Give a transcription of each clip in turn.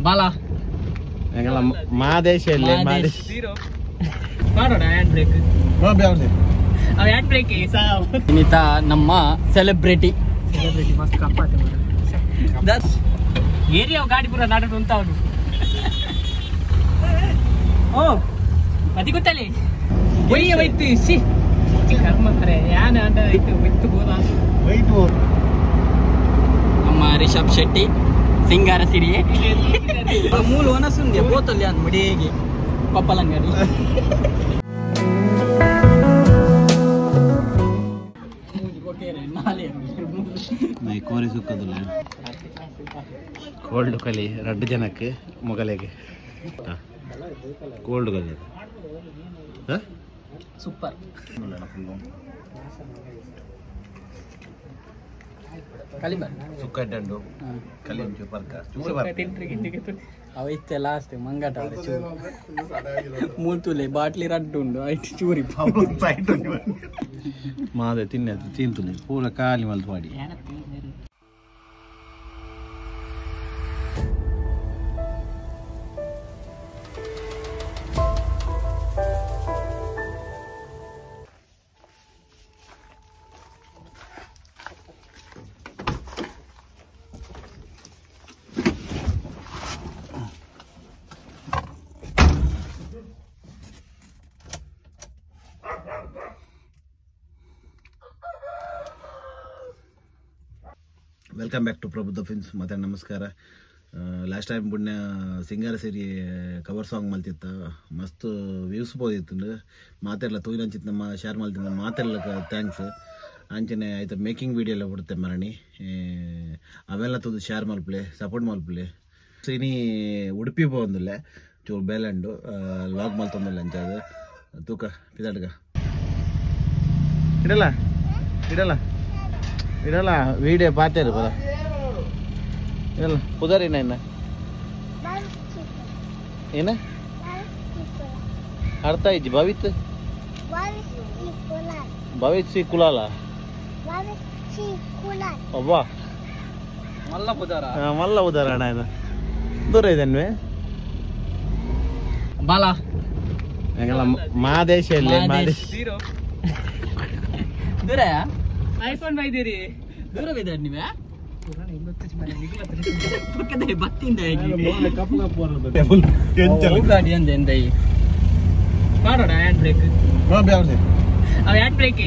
ಬಾಲಾ ಮಾದೇಶ ವಿನಿತಾ ನಮ್ಮ celebrity area ಗಾಡಿ ಪೂರ ನಾಟಕ ಉಂಟ ಅವನು. ಓ ಅದಿ ಗೊತ್ತಲ್ಲಿ ಒಯ್ಯ ವೈತು ಸಿ ಕರ್ಮತ್ರೆ ಯಾನ ಅಂಡ ಐತು ವಿತ್ತು ಬೋದ ವೈತು. ನಮ್ಮ ರಿಷಬ್ ಶೆಟ್ಟಿ ಸಿಂಗಾರ ಸಿರಿಯೇ ಮೂಲ ಒನಸುಂದೆ ಬೋತಲ್ಲಿ ಅಂದ್ ಮುಡಿಗೆ ಕೊಪ್ಪಲಂಗಡಿ. ಕೋರಿ ಸುಕ್ಕದಿಲ್ಲ ಕೋಲ್ಡ್ ಕಲಿ ರಡ್ಡು ಜನಕ್ಕೆ ಮೊಗಲೆಗೆ ಕೋಲ್ಡ್ ಕಲಿ ಸೂಪರ್. ಸುಕ್ಕಡ್ಡು ಕಲಿ ಪರ್ಕ ಅವ ಇತ್ತೆ ಲಾಸ್ಟ್ ಮಂಗಟ ಮೂಲ್ತುಲೆ ಬಾಟ್ಲಿ ರಡ್ಡು ಉಂಡು ಐಟ್ ಚೂರಿ ಮಾದೆ ತಿನ್ನೆ ತಿಂತುಲೆ ಪೂರ ಖಾಲಿ ಮಲ್ತು ಮಾಡಿ. Welcome back to Prabuddha films. ಮತ್ತೆ ನಮಸ್ಕಾರ. ಲಾಸ್ಟ್ ಟೈಮ್ ಪುಣ್ಯ ಸಿಂಗಾರ ಸಿರಿ ಕವರ್ ಸಾಂಗ್ ಮಲ್ತಿತ್ತ ಮಸ್ತ್ ವ್ಯೂಸ್ ಪೋದಿತ್ತು. ಮಾತೆಲ್ಲ ತೂಯಿನಂಚಿತ್ತು ನಮ್ಮ ಶೇರ್ ಮಲ್ತಿತ್ತು ಮಾತೆಲ್ಲ thanks. ಅಂಚನೆ ಆಯ್ತು ಮೇಕಿಂಗ್ ವೀಡಿಯೋ ಎಲ್ಲ ಬಿಡುತ್ತೆ ಮರಣಿ ಅವೆಲ್ಲ ತೂದು ಶೇರ್ ಮಲ್ಪಲೆ ಸಪೋರ್ಟ್ ಮಲ್ಪಲೆ. ಸೊ ಇನಿ ಉಡುಪಿ ಪೋಂದಿಲ್ಲ ಚೂರು ಬೇಲಂಡು ಲಾಗ್ ಮಲ್ತೊಂದಿಲ್ಲ ಅಂಚಾದ ತೂಕ ಪಿದಾಡ್ಗ ಇಡಲ್ಲ ಇಡಲ್ಲ ಇಡಲ್ಲ ವೀಡಿಯೋ ಪಾತೇರು ಪದ ಇಡಲ್ಲ ಪುದರ್ ಏನ ಏನ ಅರ್ಥ ಇಜ್ಜಿ ಭವಿತ್ ಭವಿತ್ ಸಿ ಕುಲಾಲ ಒಬ್ಬ ಮಲ್ಲ ಪುದರ ಮಲ್ಲ ಉದಾರ ಅಣ್ಣ ಇದು ದೂರ ಇದನ್ವೇ ಬಾಲಾ ಮಾದೇಶ ಮಾದೇಶ ದೂರ ಐಫೋನ್ ಬೈದಿರಿ ದೂರವಿದೆ ನೀವೇ ಪಕ್ಕದ ಬತ್ತಿಂದ ಗಾಡಿ ಅಂದೆ ಎಂದ ಮಾಡೋಣ hand break hand break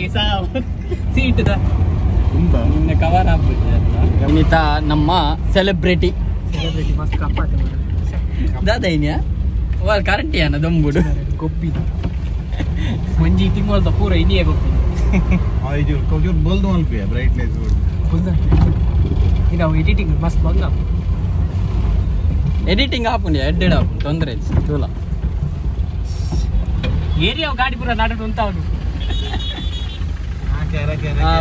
seat ನಿನ್ನೆ ಕವರ್ ಆಗ್ಬಿಟ್ಟಿದೆ. ವಿನಿತಾ ನಮ್ಮ ಸೆಲೆಬ್ರಿಟಿ ದಾದೈನ್ಯಾ ವಾಲ್ ಕರೆಂಟ್ ಯಾನ ದೊಂಬುಡು ಗೊಬ್ಬಿ ಒಂಜಿ ತಿಂಗಳದ ಪೂರ ಇನಿಯೇ ಗೊಬ್ಬಿ ಎಡಿಟಿಂಗ್ ಮಸ್ತ್ ಬಂದ ಎಡಿಟಿಂಗ್ ಆಪುಂಡು ಎಡ್ಡೆಡ್ ಆಪುಂಡು ತೊಂದರೆ ತೂಲ ಏರಿಯಾ ಗಾಡಿ ಪೂರ ನಾಟಕ ಉಂಟ ಅವನು.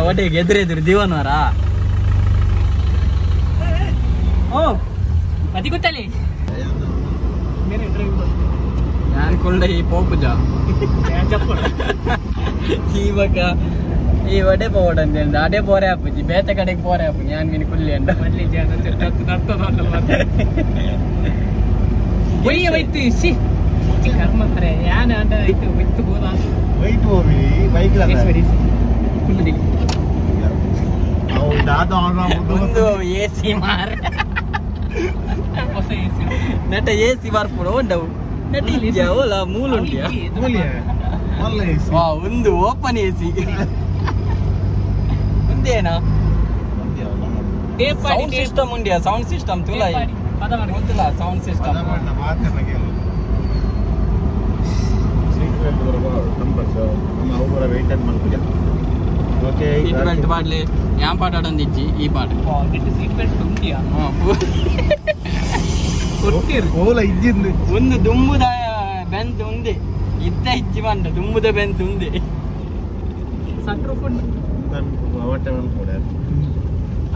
ಒಟ್ಟಿಗೆ ಎದುರು ಎದುರು ದಿವನವರ. ಓ ಅದಿ ಗೊತ್ತಲ್ಲಿ ನಾನು ಕೊಂಡ ಈ ಪೋಪುಜ ಇವಾಗ ಈ ವಡೆ ಪೋಡ ಅಂತ ಅಡೆ ಪೋರೆ ಆಪುಜಿ ಬೇತೆ ಕಡೆಗೆ ಪೋರೆ ಆಪುಜಿ ಯಾನ್ ಮೀನು ಕುಲ್ಲಿ ಅಂಡ ಒಯ್ಯ ವೈತು ಸಿ ಕರ್ಮತ್ರೆ ಯಾನ ಅಂಡ ಐತು ವಿತ್ತು ಬೋದ ವೈಟ್ ಹೋಗಿ ಬೈಕ್ ಒಂದು ಎ ಸಿ ಮಾರ್ ಹೊಸ ಎ ಸಿ ನಟ ಎ ಸಿ ಬರ್ಪುಡು ಉಂಡವು ನಟ ಇಜ್ಜ ಓಲ ಮೂಲ ಉಂಡಿಯಾ ವಾ ಒಂದು ಓಪನ್ ಎ ಸಿ ಒಂದೇನಾ ಸೌಂಡ್ ಸಿಸ್ಟಮ್ ಉಂಡಿಯಾ ಸೌಂಡ್ ಸಿಸ್ಟಮ್ ತುಲ ಗೊತ್ತಿಲ್ಲ ಸೌಂಡ್ ಸಿಸ್ಟಮ್ ಸೀಟ್ ಬೆಲ್ಟ್ ಪಾಡ್ಲಿ ಯಾನ್ ಪಾಟ ಆಡೊಂದಿಜ್ಜಿ ಈ ಪಾಟ ಸೀಟ್ ಬೆಲ್ಟ್ ಉಂಡಿಯಾ ಒಂದು ದುಂಬುದ ಬೆಂತ್ ಉಂದೆ ಇತ್ತ ಇಜ್ಜಿ ಬಂಡ ದುಂಬುದ ಬೆಂತ್ ಉಂದೆ ಸಣ್ಣ ಫೋನ್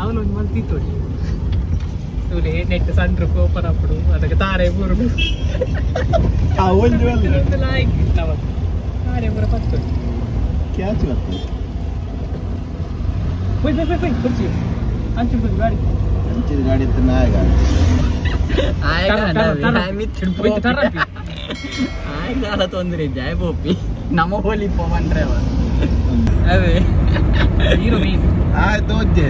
ಅವನು ಒಂದು ಮಲ್ತಿತ್ತು ತೂಲೆ ನೆಟ್ ಸಣ್ಣ ಓಪನ್ ಆಪುಡು ಅದಕ್ಕೆ ತಾರೆ ಬೂರುಡು ಲಾಯ್ಕ್ ತಾರೆ ಬೂರ ಪತ್ತು ಕ್ಯಾಚ್ ಬರ್ತದೆ. ಪೋಯ್ ಪೋಯ್ ಪೋಯ್ ಕುರ್ಚಿ ಅಂಚು ಗಾಡಿ ಅಂಚಿನ ಗಾಡಿ ಇತ್ತು ನಾಯ ಗಾಡಿ. ಆಯ್ತು ತೊಂದರೆ ಇದ್ದೆ ಪೋಪಿ ನಮ್ಮ ಹೋಲಿ ಪೋವಂಡ್ರೆ ಅವೇ ಹೀರೋ ಮೇನ್ ಆಯ್ತು ತೋಜೆ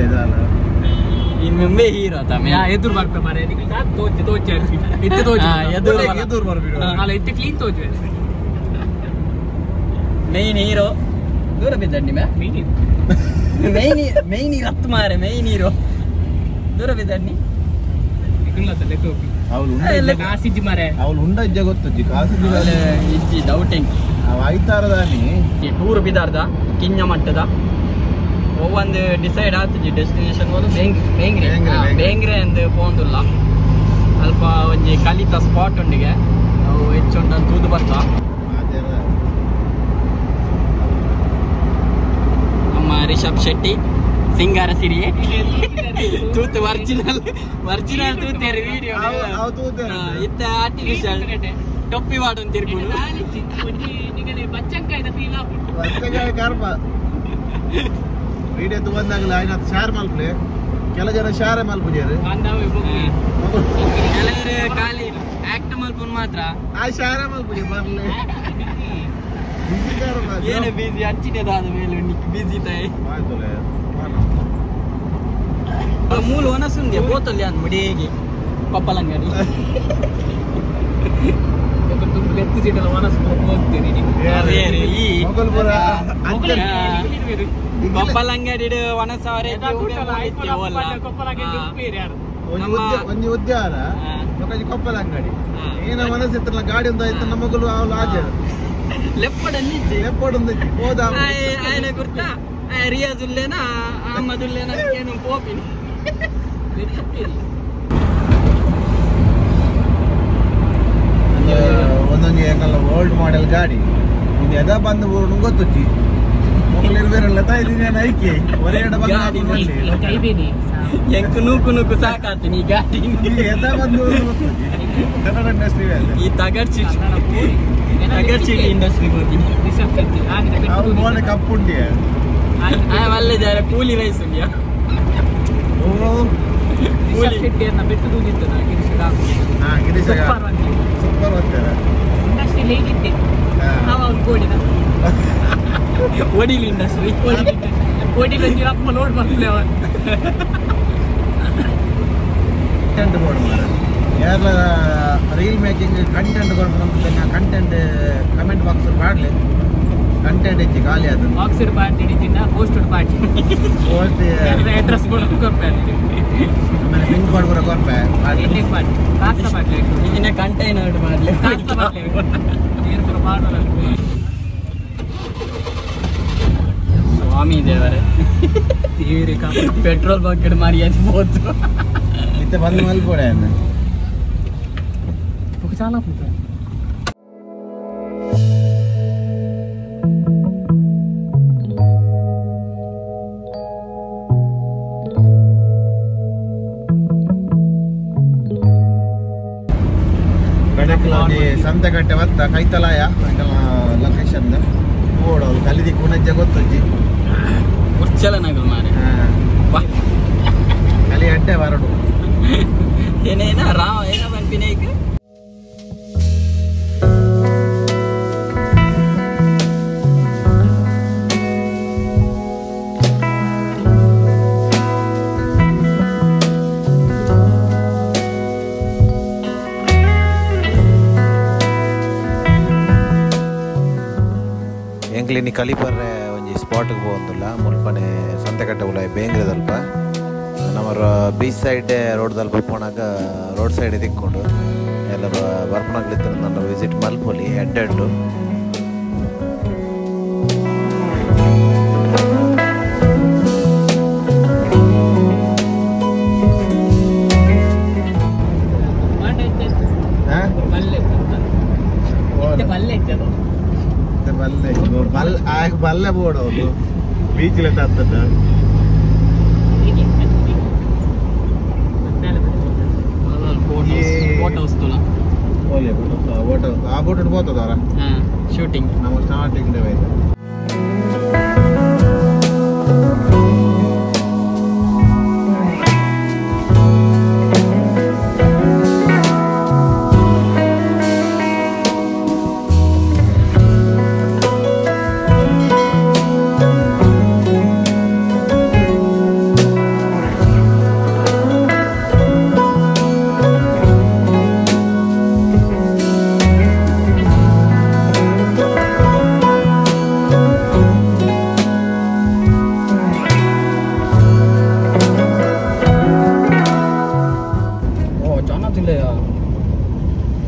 ಇನ್ನೊಮ್ಮೆ ಹೀರೋ ತಮ್ಮ ಎದುರು ಬರ್ಪೆ ಮಾರೆ ತೋಜೆ ತೋಜೆ ಇತ್ತೆ ತೋಜೆ ಎದುರು ಎದುರು ಬರ್ಬಿಡು ಅಲ್ಲ ಇತ್ತೆ ಕ್ಲೀನ್ ತೋಜೆ ಮೇನ್ ಹೀರೋ ದೂರ ಬಿದ್ದಂಡಿ ಮೇ ಮೇನ್ ಮೇನ್ ಹೀರೋ ಹತ್ತು ಮಾರೆ ಮೇನ್ ಹೀರೋ ದೂರ ಬಿದ್ದಂಡಿ ಅವಳು ಉಂಡ ಇಜ್ಜ ಗೊತ್ತಜ್ಜಿ ಕಾಸು ಇಜ್ಜಿ ಡೌಟ್ ಎಂಕಿ ಅವ ಐತಾರದಾನಿ ಟೂರ್ ಬಿದಾರ್ದ ಕಿಂಜ ಮಟ್ಟದ ಒವ್ವೊಂದು ಡಿಸೈಡ್ ಆತಜಿ ಡೆಸ್ಟಿನೇಷನ್ ಹೋದು ಬೇಂಗ್ರೆ ಬೇಂಗ್ರೆ ಅಂದ್ ಪೋಂದುಲ್ಲ ಅಲ್ಪ ಒಂಜಿ ಕಲಿತ ಸ್ಪಾಟ್ ಉಂಡಿಗೆ ಅವು ಹೆಚ್ಚುಂಡ ತೂದು ಬರ್ತಾ ನಮ್ಮ ರಿಷಬ್ ಶೆಟ್ಟಿ ಸಿಂಗಾರ ಸಿರಿಯೇ ತೂತು ಒರಿಜಿನಲ್ ಒರಿಜಿನಲ್ ತೂತೇರು ವಿಡಿಯೋ ಇತ್ತ ಆರ್ಟಿಫಿಷಿಯಲ್ ಟೊಪ್ಪಿ ವಾಡನ್ ತಿರ್ಗುಡು ಕರ್ಮ ವಿಡಿಯೋ ತಗೊಂಡಾಗಲ ಆಯ್ನ ಶೇರ್ ಮಲ್ಪಲೆ ಕೆಲ ಜನ ಶೇರ್ ಮಲ್ಪುಜೇರು ಕೆಲವರು ಖಾಲಿ ಆಕ್ಟ್ ಮಲ್ಪುನ್ ಮಾತ್ರ ಆ ಶೇರ್ ಮಲ್ಪುಜೆ ಬರ್ಲೆ ಏನು ಬಿಸಿ ಅಂಚಿನದಾದ ಮೇಲೆ ಬಿಸಿ ತಾಯಿ ಮೂಲ ಒನಸುಂದೆ ಬೋತಲ್ಲಿ ಅಂದ್ ಮುಡಿಗೆ ಕೊಪ್ಪಲಂಗಡಿ ಕೊಪ್ಪಲಂಗಡಿ ಒಣಸವರೆ ಒಂಜಿ ಉದ್ಯಾನ ಕೊಪ್ಪಲಂಗಡಿ ಏನ ಮನಸ್ಸಿತ್ತಲ್ಲ ಗಾಡಿ ಒಂದು ಆಯ್ತು ನಮ್ಮ ಮಗಳು ಅವಳು ಆಜೆ ಲೆಪ್ಪಡಲ್ಲಿ ಲೆಪ್ಪಡೊಂದು ಹೋದ ఆయన ಗುರ್ತಾ ರಿಯಾಜುಲ್ಲೇನಾ ಅಹಮದುಲ್ಲೇನಾ ಏನು ಪೋಪಿನಿ ಒಂದೊಂದು ಎಂಕಲ್ಲ ಓಲ್ಡ್ ಮಾಡೆಲ್ ಗಾಡಿ ಇದು ಎದ ಬಂದು ಊರು ಗೊತ್ತುಜ್ಜಿ ಮೊಗಲಿರ್ಬೇರಲ್ಲ ತಾಯಿದ್ದೀನಿ ಐಕೆ ಒರೇ ಎಂಕು ನೂಕು ನೂಕು ಸಾಕಾತೀನಿ ಈ ಗಾಡಿ ಎದ ಬಂದು ಕನ್ನಡ ಇಂಡಸ್ಟ್ರಿ ಈ ತಗರ್ಚಿ ತಗರ್ಚಿ ಇಂಡಸ್ಟ್ರಿ ಹೋಗಿ ಮೋನೆ ಕಪ್ಪುಂಡಿ ಅಲ್ಲೇ ಜಾರ ಕೂಲಿ ರೈಸ್ ಉಂಡಿಯಾ ಕೂಲಿ ಬೆಟ್ಟು ದೂಜಿತ್ತು ಗಿರೀಶ ಸೂಪರ್ ಅಂತಾರೆ ಇಂಡಸ್ಟ್ರಿ ಲೇಗಿತ್ತೆ ನಾವು ಅವ್ನು ಕೋಡಿದ ಒಡಿಲ್ ಇಂಡಸ್ಟ್ರಿ ಕೋಡಿ ಬಂದಿರ ಅಪ್ಪ ಲೋಡ್ ಮಾಡ್ತಿಲ್ಲ ಅವ ಕಂಟೆಂಟ್ ಬೋರ್ಡ್ ಮಾರ ಯಾರ ರೀಲ್ ಮೇಕಿಂಗ್ ಕಂಟೆಂಟ್ ಕೊಡ್ಬೇಕು ಕಂಟೆಂಟ್ ಕಮೆಂಟ್ ಬಾಕ್ಸ್ ಮಾಡಲಿ ಕಂಟೆಂಟ್ ಹೆಚ್ಚಿ ಖಾಲಿ ಅದು ಬಾಕ್ಸ್ ಪಾರ್ಟಿ ಹಿಡಿತಿನ್ನ post party post address board ಕೊರ್ಪೆ ಆಮೇಲೆ ಪಿನ್ ಕೋಡ್ ಕೂಡ ಕೊರ್ಪೆ ಎಲ್ಲಿ ಪಾರ್ಟಿ ಕಾಸ್ತ ಪಾರ್ಟಿ ಇನ್ನ ಕಂಟೈನರ್ ಮಾಡಲಿ ಕಾಸ್ತ ಪಾರ್ಟಿ ಏನು ಕೂಡ ಮಾಡೋಲ್ಲ ಸ್ವಾಮಿ ದೇವರೇ ದೇವರೇ ಪೆಟ್ರೋಲ್ ಬಂಕ್ ಮಾರಿ ಅದು ಹೋತು ಇತ್ತೆ ಬಂದು ಮಲ್ಪೋಡೆ చాలా ಗಣಕಲಲ್ಲಿ ಸಂತೆಗಟ್ಟೆ ಬತ್ತ ಕೈತಲಾಯ ಲೊಕೇಶನ್ ಓಡೋದು ಕಲಿದಿ ಕುಣಜ್ಜ ಗೊತ್ತಜ್ಜಿ ಉರ್ಚಲ ನಗಲ್ ಮಾರೆ ಕಲಿ ಅಡ್ಡೆ ಬರಡು ಏನೇನ ರಾಮ ಏನ ಪನ್ಪಿನೇಕ್ ಎಂಕ್ಲಿನಿ ಕಲಿಪರ್ರೆ ಒಂಜಿ ಸ್ಪಾಟ್ಗೆ ಪೋವೊಂದುಲ್ಲ ಮುಲ್ಪನೆ ಸಂತೆಕಟ್ಟೆ ಉಲಾಯಿ ಬೇಂಗ್ರೆದಲ್ಪ ನಮ್ಮ ಬೀಚ್ ಸೈಡ್ ರೋಡ್ ದಲ್ಪ ಪೋನಾಗ ರೋಡ್ ಸೈಡ್ ತಿಕ್ಕೊಂಡು ಎಲ್ಲ ಬರ್ಪನಾಗ್ಲಿತ್ತು ನನ್ನ ವಿಸಿಟ್ ಮಲ್ಪೊಲಿ ಎಡ್ಡೆಡ್ಡು ಬಲ್ಲೆ ಬೋರ್ಡ್ ಅವರು ಬೀಚ್ ತತ್ತದ ಆ ಬೋಟ್ ಹೋತದಾರ ಶೂಟಿಂಗ್ ನಮ್ಮ ಸ್ಟಾರ್ಟಿಂಗ್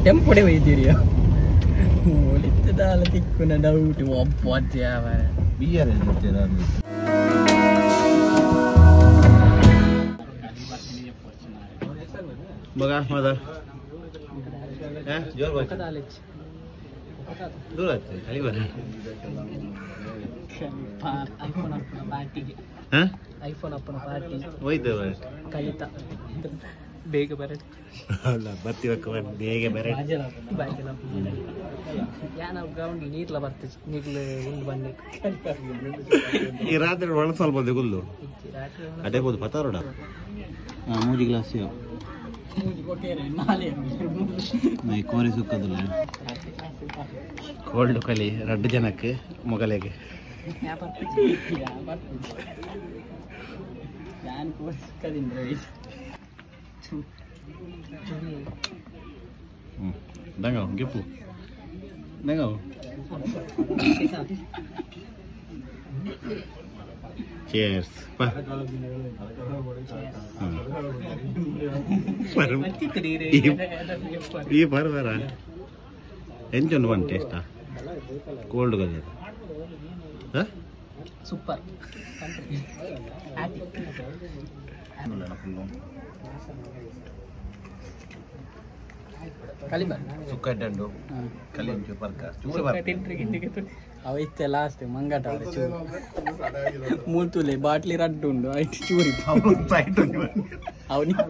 ಟೆಂಪೋಡೆ ಒಯ್ತೀರಿಯ ಒಲಿತ್ತದಾಲ ತಿಕ್ಕುನ ಡೌಟ್ ಒಬ್ಬ ಬಿಯರ್ ಮಗ ಮದ ಜೋರ್ ದೂರ ಖಾಲಿ ಬರ ಐಫೋನ್ ಅಪ್ಪನ ಪಾರ್ಟಿಗೆ ಐಫೋನ್ ಅಪ್ಪನ ಪಾರ್ಟಿ ಹೋಯ್ತು ಕಲಿತ ಬೇಗ ಬರ ಅಲ್ಲ ಬರ್ತೀವಕ್ಕ ಬೇಗ ಬರ ಯಾನ ಗ್ರೌಂಡ್ ನೀರ್ಲ ಬರ್ತದೆ ನೀರ್ಲು ಉಂಡು ಬಂದು ಈ ರಾತ್ರಿ ಒಳ ಸ್ವಲ್ಪ ದಿಗುಲ್ಲು ಅದೇ ಬೋದು ಪತ್ತಾರೋಡ ಮೂಜಿ ಗ್ಲಾಸ್ ಕೋರಿ ಸುಕ್ಕದಲ್ಲ ಕೋಲ್ಡ್ ಕಲಿ ರಡ್ಡು ಜನಕ್ಕೆ ಮೊಗಲಿಗೆ ದಂಗ ಗಿಪ್ಪು ದಂಗ Cheers. ಈ ಬರ ಎಂಚೊಂದು ಬಂದು ಟೇಸ್ಟಾ ಕೋಲ್ಡ್ ಕಲಿ ಸೂಪರ್ ಕಲಿ ಸುಕ್ಕ ದಂಡು ಕಲಿ ಒಂಚೂರು ಪರ್ಕ ಚೂರು ಅವ ಇತ್ತೆ ಲಾಸ್ಟ್ ಮಂಗಾಟ ಚೂರು ಮೂಲ್ತುಲೆ ಬಾಟ್ಲಿ ರಡ್ಡು ಉಂಡು ಐಟ್ ಚೂರಿ ಅವನಿಗೆ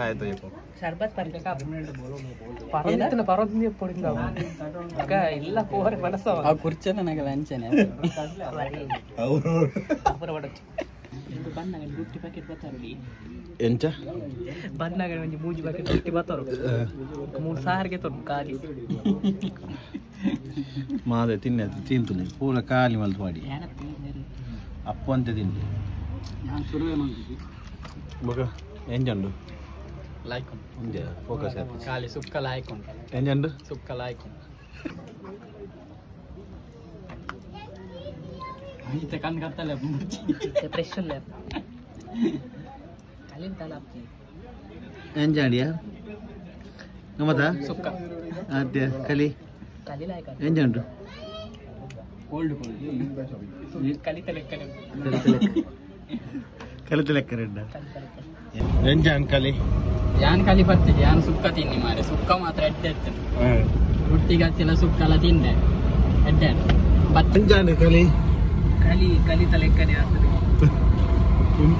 ಆಯ್ತು ಶರ್ಬತ್ ಪರ್ಕ ಪರದಿತ್ತನ ಪರದಿನ ಪೊಡಿಂದ ಅಕ್ಕ ಇಲ್ಲ ಪೋರೆ ಬಡಸವ ಆ ಕುರ್ಚನ ನಗಲ ಅಂಚನೆ ಅವರು ಅಪರ ಬಡಚು ಬನ್ನಾಗ ರೊಟ್ಟಿ ಪ್ಯಾಕೆಟ್ ಬತ್ತಾರು ಎಂಚ ಬನ್ನಾಗ ಒಂಜಿ ಮೂಜಿ ಪ್ಯಾಕೆಟ್ ರೊಟ್ಟಿ ಬತ್ತಾರು 3 ಸಾರಿಗೆ ತೊಡು ಖಾಲಿ ಮಾದೆ ತಿನ್ನೆ ತಿಂತುಲಿ ಪೂರ ಖಾಲಿ ಮಲ್ತು ಮಾಡಿ ಅಪ್ಪಂತೆ ತಿಂಡಿ ನಾನು ಶುರುವೇ ಮಾಡ್ತಿದ್ದೆ ಮಗ ಎಂಜಂಡು ಲೈಕ್ ಒಂದೇ ಫೋಕಸ್ ಆಯ್ತು ಖಾಲಿ ಸುಕ್ಕ ಲಾಯ್ಕ್ ಉಂಟು ಎಂಜಂಡು ಸುಕ್ಕ ಲಾಯ್ಕ್ ಉಂಟು ಈತ ಕಣ್ಣು ಕತ್ತಲೆ ಫ್ರೆಶ್ ಇಲ್ಲ ಕಲಿನ ತಲ ಎಂಜಾಡಿಯಾ ಗಮ್ಮತ್ತ ಸುಕ್ಕ ಅದೇ ಕಲಿ ಕಲಿ ಲಾಯ್ಕ ಎಂಜಂಡು ಕೋಲ್ಡ್ ಕೋಲ್ಡ್ ಕಲಿತ ಲೆಕ್ಕನೆ ಕಲಿತ ಲೆಕ್ಕ ರೆಡ್ಡ ಎಂಜಾನ್ ಕಲಿ ಯಾನ್ ಕಲಿ ಬರ್ತಿದ್ದೆ ಯಾನ್ ಸುಕ್ಕ ತಿನ್ನಿ ಮಾರೆ ಸುಕ್ಕ ಮಾತ್ರ ಎಡ್ಡೆ ಇರ್ತದೆ ರೊಟ್ಟಿ ಗಸಿಲ ಸುಕ್ಕ ಎಲ್ಲ ತಿಂದೆ ಎಡ್ಡೆ ಬತ್ತ ಎಂಜಾನ್ ಕಲಿ ಕಲಿ ಕಲಿತ ಲೆಕ್ಕನೆ ಆಗ್ತದೆ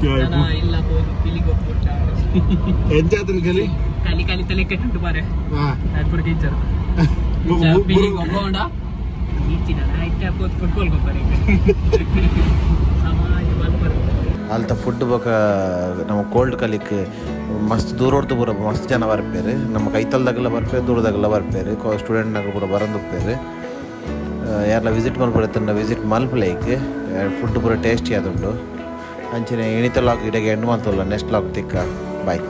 ಜನ ಇಲ್ಲ ಹೋದು ಪಿಲಿಗೊಪ್ಪುಟ್ಟ ಎಂಜಾತನ ಕಲಿ ಕಲಿ ಕಲಿತ ಲೆಕ್ಕ ಉಂಟು ಮಾರೆ ಅದು ಟೀಚರ್ ಪಿಲಿಗೊಬ್ಬ ಈಚಿನ ಆಯ್ತು ಹಾಕೋದು ಫುಟ್ಬಾಲ್ ಗೊಬ್ಬರ ಸಮಾಜ ಬಲ್ಪರ್ ಅಲ್ತ ಫುಡ್ ಬೊಕ ನಮ್ಮ ಕೋಲ್ಡ್ ಕಲಿಕ್ ಮಸ್ತ್ ದೂರೋಡ್ದು ಪೂರ ಮಸ್ತ್ ಜನ ಬರ್ಪೇರು ನಮ್ಮ ಕೈತಲ್ದಾಗೆಲ್ಲ ಬರ್ಪೇರು ದೂರದಾಗೆಲ್ಲ ಬರ್ಪೇರು ಸ್ಟೂಡೆಂಟ್ನಾಗ ಪೂರ ಬರಂದುಪ್ಪೇರು ಯಾರೆಲ್ಲ ವಿಸಿಟ್ ಮಲ್ಪಡ ವಿಸಿಟ್ ಮಲ್ಪಲೈಕ್ ಫುಡ್ ಪೂರ ಟೇಸ್ಟಿ ಆದುಂಡು ಅಂಚನೆ ಇಣಿತ ಲಾಗ್ ಇಡಗೆ ಎಂಡ್ ಮಲ್ತಲ್ಲ ನೆಕ್ಸ್ಟ್ ಲಾಗ್ ತಿಕ್ಕ ಬಾಯ್.